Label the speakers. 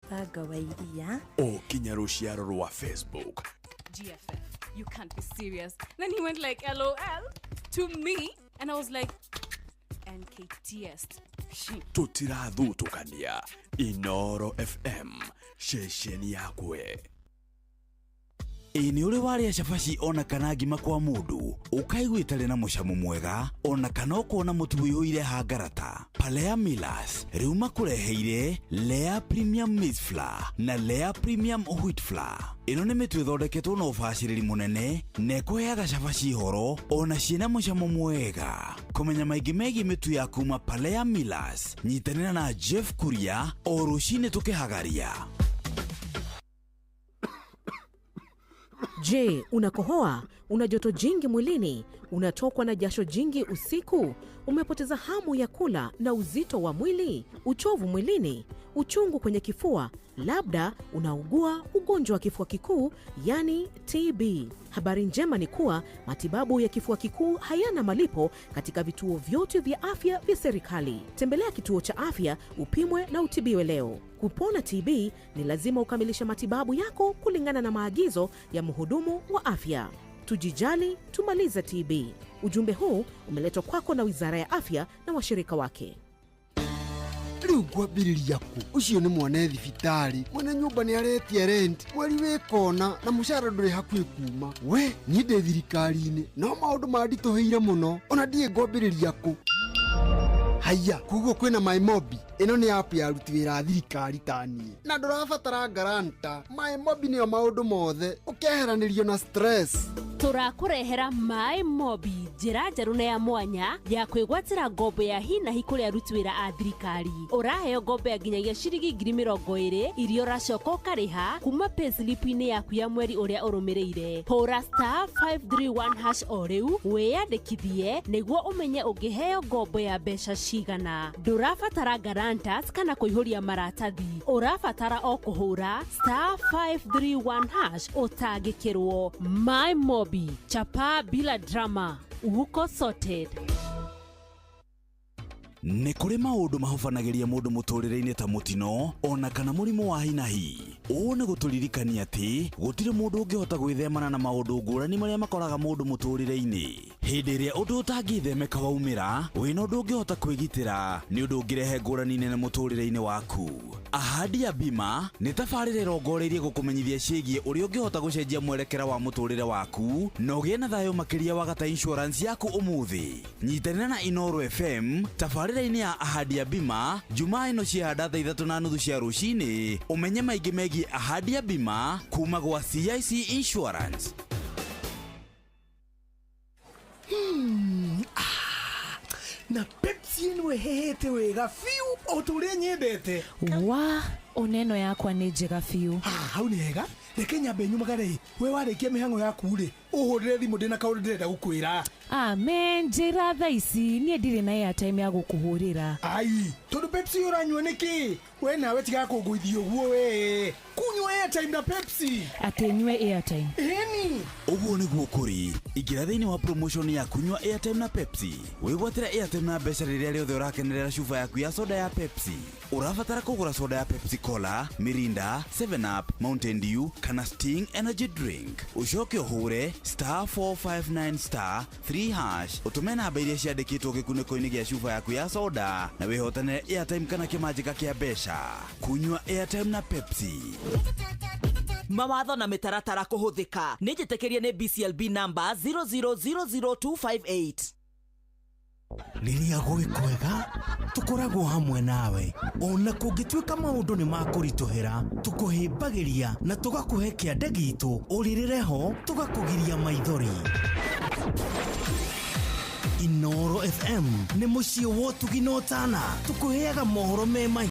Speaker 1: Mũthanga wa iria.
Speaker 2: O kinya rũciaro rwa Facebook.
Speaker 3: GFF, you can't be serious. Then he went like, LOL to me. And I was like, NKTS.
Speaker 2: Tũtirathutũkania. Inoro FM, ceceni yakwe.
Speaker 4: Ĩ nĩ ũrĩ warĩa cabaci ona kana ngima kwa mũndũ ũkaigua ĩtarĩ na mũcamo mwega, ona kana ũkona mũtu ũiyũire hangarata? Palea Millers rĩu makũreheire Lea Premium Maize Flour na Lea Premium Wheat Flour. Ĩno nĩ mĩtu ĩthondeketwo na ũbacĩrĩri mũnene na ĩkũheaga cabaci horo ona ciĩna mũcamo mwega. Kũmenya maingĩ megiĩ mĩtu ya kuma Palea Millers, nyitanĩra na Jeff Kuria o rũcinĩ tũkĩhagaria.
Speaker 5: Je, unakohoa? Una joto jingi mwilini? Unatokwa na jasho jingi usiku? Umepoteza hamu ya kula na uzito wa mwili? Uchovu mwilini? Uchungu kwenye kifua? Labda unaugua ugonjwa wa kifua kikuu, yani TB. Habari njema ni kuwa matibabu ya kifua kikuu hayana malipo katika vituo vyote vya afya vya serikali. Tembelea kituo cha afya upimwe na utibiwe leo. Kupona TB ni lazima ukamilishe matibabu yako kulingana na maagizo ya mhudumu wa afya. Tujijali, tumalize TB. Ujumbe huu umeletwa kwako na Wizara ya Afya na washirika wake.
Speaker 6: Rĩu ngwambĩrĩria kũ? Ũcio nĩ mwana thibitarĩ, mwene nyũmba nĩ aretia rent mweri wĩ kona, na mũcara ndũrĩ hakuhĩ kuma. We niĩ ndĩ thirikari-inĩ, no maũndũ manditũhĩire mũno, ona ndiĩ ngwambĩrĩria kũ. Haiya, koguo kwĩna MyMobi. Ĩno nĩ app ya aruti wĩra a thirikari ta niĩ, na ndũrabatara guarantor. MyMobi nĩyo maũndũ mothe, ũkeheranĩrio na stress.
Speaker 7: Tũrakũrehera Maĩ Mobi, njĩra njerũ na ya mwanya ya kwĩgwatĩra ngombo ya hinahi kũrĩ aruti wĩra a thirikari. Ũraheo ngombo ya nginyagia ciringi 20,000 iria ũracoka ũkarĩha kuma payslip-inĩ yaku ya mweri ũrĩa ũrũmĩrĩire. Hũra *531# o rĩu wĩyandĩkithie nĩguo ũmenye ũngĩheo ngombo ya mbeca cigana. Ndũrabatara guarantors kana kũihũria maratathi, ũrabatara o kũhũra *531# ũtangĩkĩrwo. My Mobi, chapa bila drama, uko sorted.
Speaker 4: Nĩ kũrĩ maũndũ mahobanagĩria mũndũ mũtũrĩre-inĩ ta mũtino ona kana mũrimũ wa hinahi. Ũũ nĩ gũtũririkania atĩ gũtirĩ mũndũ ũngĩhota gwĩthemana na maũndũ ngũrani marĩa makoraga mũndũ mũtũrĩre-inĩ. Hĩndĩ ĩrĩa ũndũ ũtangĩthemeka waumĩra, wĩna ũndũ ũngĩhota kwĩgitĩra, nĩ ũndũ ũngĩrehe ngũrani nene mũtũrĩre-inĩ waku. Ahadi ya Bima nĩ tabarĩra ĩrongoreirie gũkũmenyithia ciĩgiĩ ũrĩa ũngĩhota gũcenjia mwerekera wa mũtũrĩre waku na ũgĩe na thayũ makĩria wagata insurance yaku ũmũthĩ. Nyitanĩra na Inoro FM tabarĩra-inĩ ya Ahadi ya Bima Jumaa ĩno ciahanda 3:30 cia rũcinĩ, ũmenye maingĩ megiĩ Ahadi ya Bima kuma gwa CIC Insurance.
Speaker 8: Na Pepsi ĩno ĩhehete wega biũ o ta ũrĩa nyendete.
Speaker 9: Wa oneno yakwa nĩ njega biũ.
Speaker 8: Ah, hau nĩ hega. Reke nyambe nyumagare. We warĩkia mĩhang'o yaku rĩ, ũhũrĩre thimũ, ndĩna kaũndũ ndĩrenda gũkwĩra.
Speaker 9: Amen, njĩra thaa ici, niĩ ndirĩ na airtime ya gũkũhũrĩra.
Speaker 8: Ai, tondũ Pepsi ũranyua nĩkĩ? We nawe tiga kũngũithia ũguo, we kunyua airtime na Pepsi.
Speaker 9: Atĩ nyue airtime?
Speaker 8: Ĩni.
Speaker 4: Ũguo nĩguo kũrĩ. Ingĩra thĩinĩ wa promotion ya kunyua airtime na Pepsi, wĩgwatĩre airtime na mbeca rĩrĩa rĩothe ũrakenerera cuba yaku ya soda ya Pepsi. Ũrabatara kũgũra soda ya Pepsi Cola, Mirinda, 7 Up, Mountain Dew kana Sting Energy Drink, ũcoke ũhũre *459*3# ũtũme namba iria ciandĩkĩtwo gĩkunĩko-inĩ gĩa cuba yaku ya soda na wĩhotanĩre airtime kana kĩmanjĩka kĩa mbeca. Kunyua airtime na Pepsi.
Speaker 10: Mawatho na mĩtaratara kũhũthĩka. Nĩ njĩtĩkĩrie nĩ BCLB number 0000258.
Speaker 11: Rĩrĩa gwĩ kwega tũkoragwo hamwe nawe, ona kũngĩtuĩka maũndũ nĩ makũritũhĩra, tũkũhĩmbagĩria na tũgakũhe kĩande gitũ ũrĩrĩre ho, tũgakũgiria maithori. Inoro FM nĩ mũciĩ wa ũtugi na ũtana, tũkũheaga mohoro me mahiũ.